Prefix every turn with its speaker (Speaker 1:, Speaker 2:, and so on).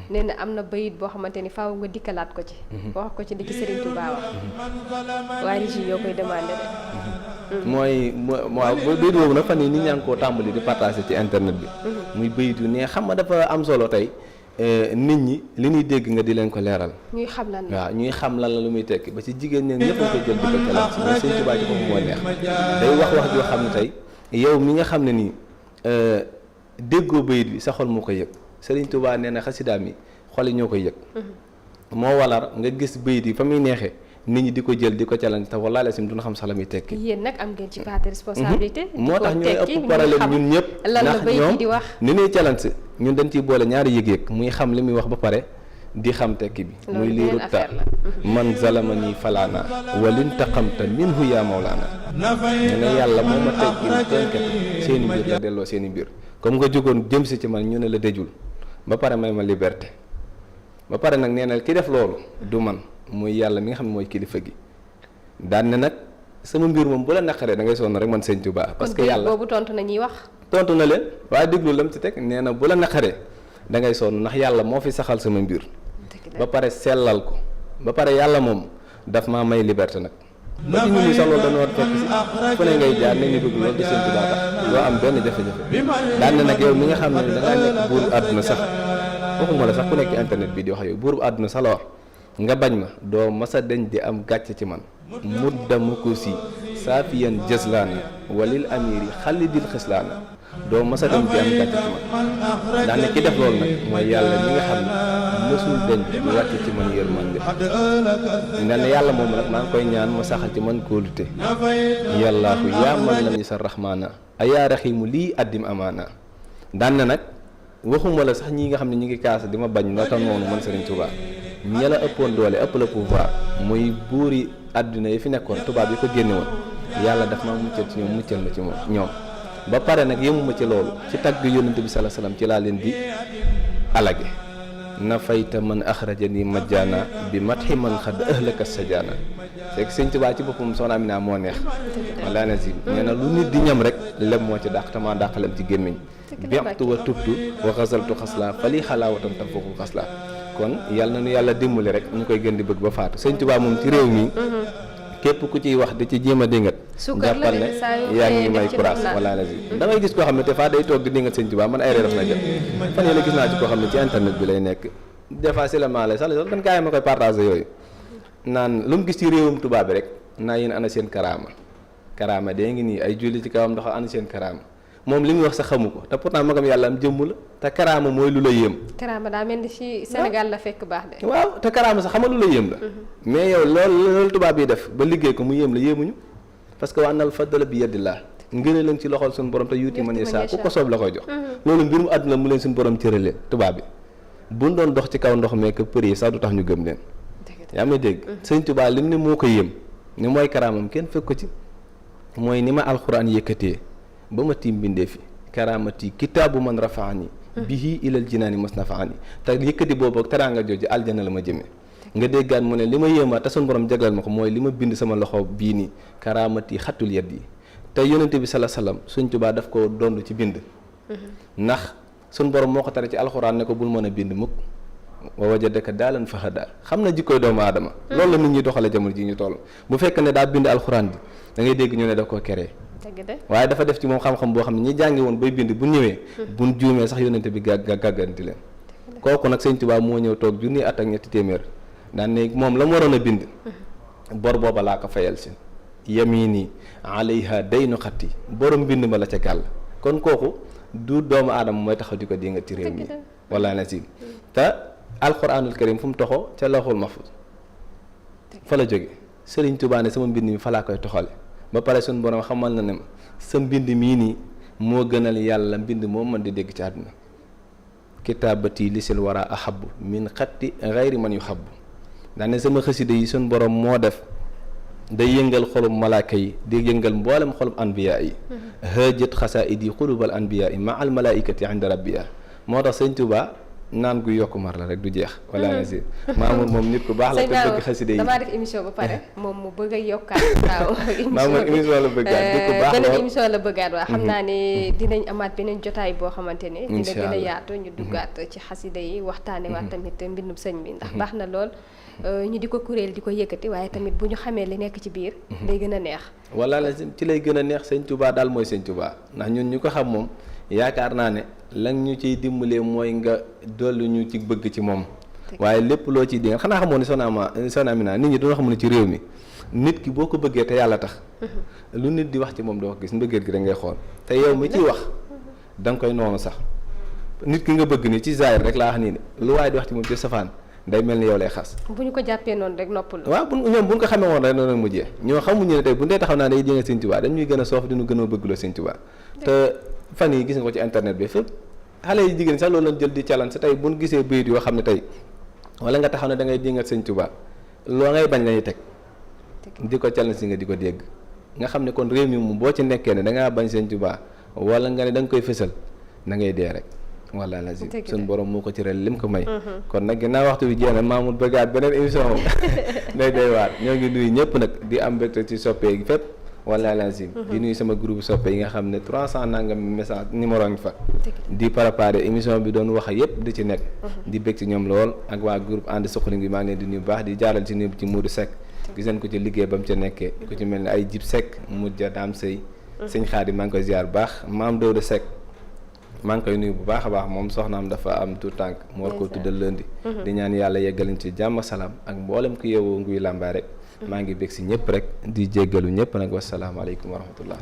Speaker 1: nee na am na bayit boo xamante ni faaw nga dikkalaat ko ci wax ko ci li ci Serigne Touba wax waaye nit yi ñoo koy demandé de
Speaker 2: mooy waaw bayit boobu nag fan yi nit ñaa ngi koo tàmbali di partager ci internet bi muy bayit yu ne xam nga dafa am solo tey nit ñi li ñuy dégg nga di leen ko leeral
Speaker 1: ñuy xam lan la
Speaker 2: waaw ñuy xam lan la lu muy tekki ba ci jigéen ñi ñëpp a ko jël di ko calam si mais Sëñ Tuubaa ci boppam moo neex day wax joo xam ne tey yow mi nga xam ne nii déggoo bayit bi sa xol moo ko yëg Sëriñ Tuubaa nee na xasidaam yi xol yi ñoo koy yëg moo walar nga gis bayit yi fa muy neexee nit ñi di ko jël di ko challenge te wallaahi sim duñu xam sax la muy tekki.
Speaker 1: yéen nag am ngeen ci part de responsabilité.
Speaker 2: moo tax ñooy ëpp problème ñun ñëpp
Speaker 1: lan la bayit yi di wax
Speaker 2: ni ñuy challenge ñun dañ ciy boole ñaari yëg-yëg muy xam li muy wax ba pare di xam tekki bi. muy lii rutta man zalamani falaana walin taqamta minhu yaa mawlaana ñu ne yàlla moo ma teggil tënkat seeni mbir la delloo seeni mbir comme nga jógoon jëm si ci man ñu ne la dëjul ba pare may ma liberté ba pare nag nee na ki def loolu du man muy yàlla mi nga xam ne mooy kilifa gi daan ne nag sama mbir moom bu la naqaree da ngay sonn rek man Sëñ Tuubaa parce que yàlla
Speaker 1: boobu tontu na ñuy wax
Speaker 2: tontu na leen waaye déglu lam ci teg nee na bu la naqaree da ngay sonn ndax yàlla moo fi saxal sama mbir ba pare sellal ko ba pare yàlla moom daf maa may liberté nag ba ci ñun ñi sax loolu dañoo war fekk si fu ne ngay jaar ne ñu bëgg loolu di Sëñ Tuubaa tax doo am benn jafe-jafe daan ne nag yow mi nga xam ne dangaa nekk buuru àdduna sax waxuma la sax ku nekk ci internet bi di wax yow buuru àdduna sax la wax nga bañ ma doo masa deñ di am gàcce ci man mudda mukusi saafiyan jëslaana walil amiri xalidil xislaana doo masa deñ di am gàcce ci man daane ki def loolu nag mooy yàlla mi nga xam ne mësul deñ di wàcce ci man yërmande nga ne yàlla moom nag maa ngi koy ñaan ma saxal ci man kóolute yàllaahu yaa man lam yasar rahmaana ayaa raximu lii addim amaana daan ne nag waxuma la sax ñi nga xam ne ñi ngi kaasa di ma bañ naka noonu man Serigne Touba ña la ëppoon doole ëpp la pouvoir muy buuri àdduna yi fi nekkoon tubaab yi ko génne woon yàlla daf maa muccal ci ñoom muccal ma ci moom ñoom ba pare nag yemuma ci loolu ci tagg yonent bi sallallahu alayhi wasallam ci laa leen di alage na fayta man axrajani majjaana bi matxi man xad ahlaka sajaana c'est que Sëñ Tuubaa ci boppam soxna Amina moo neex wala na si nee na lu nit di ñam rek lem moo ci dàq tamaa dàqalem ci gémmiñ bextu wa tubtu wa xasaltu xaslaa fali xalaawatan tam foofu xaslaa kon yàlla na nu yàlla dimbali rek ñu koy gën di bëgg ba faatu Sëñ Tuubaa moom ci réew mi képp ku ciy wax di ci jéem a dingat jàppal ne yaa ngi may courage wala la si da ngay gis koo xam ne des fois day toog di dingat Sëñ Tuubaa man ay reer daf na jot fan yii la gis naa ci koo xam ne ci internet bi lay nekk des fois si la maa lay sax kan gaa yi ma koy partagé yooyu naan lu mu gis ci réewum tubaab bi rek naa yéen ana seen karaama dee ngi nii ay julli ci kawam ndox ana seen karaama moom li muy wax sax xamu ko te pourtant magam yàlla am jëmm la te karaama mooy lu la yéem.
Speaker 1: karaama daa mel ni ci Sénégal la fekk baax de.
Speaker 2: waaw te karaama sax xamal lu la yéem la. mais yow loolu tubaab yi def ba liggéey ko mu yéem la yéemuñu parce que wa annal fadla bi yadillah ngëneel lañ ci loxol suñu borom te yuuti man yashaa ku ko soob la koy jox. loolu mbirum àdduna mu leen suñu borom cëralee tubaab bi buñ doon dox ci kaw ndox meek për yi sax du tax ñu gëm leen. yaa may dégg Sëñ Tuubaa lim ne moo ko yéem ni mooy karaamam kenn fekk ko ci mooy ni ma alxuraan yëkkatee ba ma tiim bindee fi karaamati kitaabu man rafaani bihi ilal jinaani mas nafaani te yëkkati boobu ak teraanga jooju aljana la ma jëmee nga déggaan mu ne li ma yéemaat te suñu borom jagleel ma ko mooy li ma bind sama loxo bii nii karaamati xattul yat yi te yonente bi sala salaam Sëñ Tuubaa daf ko dond ci bind ndax suñu borom moo ko tere ci alxuraan ne ko bul mën a bind mukk wa wajadaka daalan fahadaa xam na jikkoy doomu aadama loolu la nit ñi doxale jamono ji ñu toll bu fekkee ne daa bind alxuraan bi da ngay dégg ñu ne daf koo keree waaye dafa def ci moom xam-xam boo xam ne ñi jàngi woon bay bind bu ñëwee buñ juumee sax yónnente bi gàgganti leen kooku nag Sëñ Tuubaa moo ñëw toog junni at ak ñetti téeméer daan ne moom la mu waroon a bind bor booba laa ko fayal si yamini alayha daynu xatti borom bind ma la ca gàll kon kooku du doomu aadama mooy taxaw di ko di nga ci réew mi wala na si te alquranul karim fu mu toxoo ca lawhul mahfuz fa la jóge Sëriñ Tuubaa ne sama mbind mi fa laa koy toxale ba pare suñu borom xamal na ne sa mbind mii nii moo gënal yàlla mbind moo mën di dégg ci àdduna kitaabati lisil wara ahabu min xatti xayri man yu xabu daane sama xasida yi suñu borom moo def day yëngal xolub malaaka yi di yëngal mboolem xolub anbiya yi hëjët xasaid yi xulubal anbiya yi ma al malaikati inda rabbiya moo tax Sëñ Tuubaa naan gu yokk mar la rek du jeex. wala na si Mamour moom nit ku baax la te bëgg xaside yi.
Speaker 1: damaa def émission ba pare moom mu bëgg a yokkaat waaw.
Speaker 2: Mamour émission la bëggaat nit ku baax
Speaker 1: beneen émission la bëggaat waaw xam naa ne dinañ amaat beneen jotaay boo xamante ne. dina gën a yaatu ñu duggaat ci xaside yi waxtaane waat tamit mbindum sëñ bi ndax baax na lool. ñu di ko kuréel di ko yëkkati waaye tamit bu ñu xamee li nekk ci biir. day gën a neex.
Speaker 2: wala la ci lay gën a neex sëñ Touba daal mooy sëñ Touba ndax ñun ñu ko xam moom yaakaar naa ne lan ñu ciy dimbalee mooy nga dollu ñu ci bëgg ci moom. waaye lépp loo ciy dinga xanaa xamoon ne Soxna Amina nit ñi doon xam ne ci réew mi nit ki boo ko bëggee te yàlla tax. lu nit di wax ci moom doo ko gis mbëggeel gi da ngay xool te yow mi ciy wax da nga koy noonu sax nit ki nga bëgg ni ci zaahir rek laa wax nii ne lu waaye di wax ci moom ci safaan day mel ni yow lay xas.
Speaker 1: bu ñu ko jàppee noonu rek noppal.
Speaker 2: waaw ñoom bu ñu ko xamee woon rek noonu la mujjee ñoo xamuñu ne tey bu ñu dee taxaw naa day jëngal Sëñ Tuubaa dañuy gën a soof di ñu gën a bëggloo Sëñ Tuubaa te fan yi gis nga ko ci internet bi fépp xale yi jigéen sax loolu lañ jël di challenge tey bu ñu gisee bayit yoo xam ne tey wala nga taxaw ne da ngay jëngal Sëñ Tuubaa loo ngay bañ lañuy teg di ko challenge si nga di ko dégg nga xam ne kon réew mi moom boo ci nekkee ne da ngaa bañ Sëñ Tuubaa wala nga ne da nga koy fësal na ngay dee rek walla lazim suñ borom moo ko ci rel lim ko may kon nag ginnaaw waxtu bi jeex na Mamour bëggaat beneen émission moom day doy waar ñoo ngi nuyu ñëpp nag di am mbégte ci soppee gi fépp walla lazim di nuyu sama groupe soppe yi nga xam ne 300 nangam message numéro ngi fa di préparer émission bi doon wax yëpp di ci nekk di bég ci ñoom lool ak waa groupe ànd suqali bi maa ngi leen di nuyu bu baax di jaaral ci nuyu ci Modou Seck gis nañ ko ci liggéey ba mu ca nekkee ku ci mel ni ay Jib Seck Mujja Daam Sëy sëñ Xaadim maa ngi koy ziar bu baax Maam Dawda Seck maa ngi koy nuyu bu baax a baax moom soxnaam dafa am tout tànk mu war koo tuddal lundi di ñaan yàlla yeggaliñ ci jàmm salaam ak mboolem ku yeewoo nguy làmbaay rek maa ngi bég si ñëpp rek di jéggalu ñëpp nag wasalaamaaleykum wa rahmatullah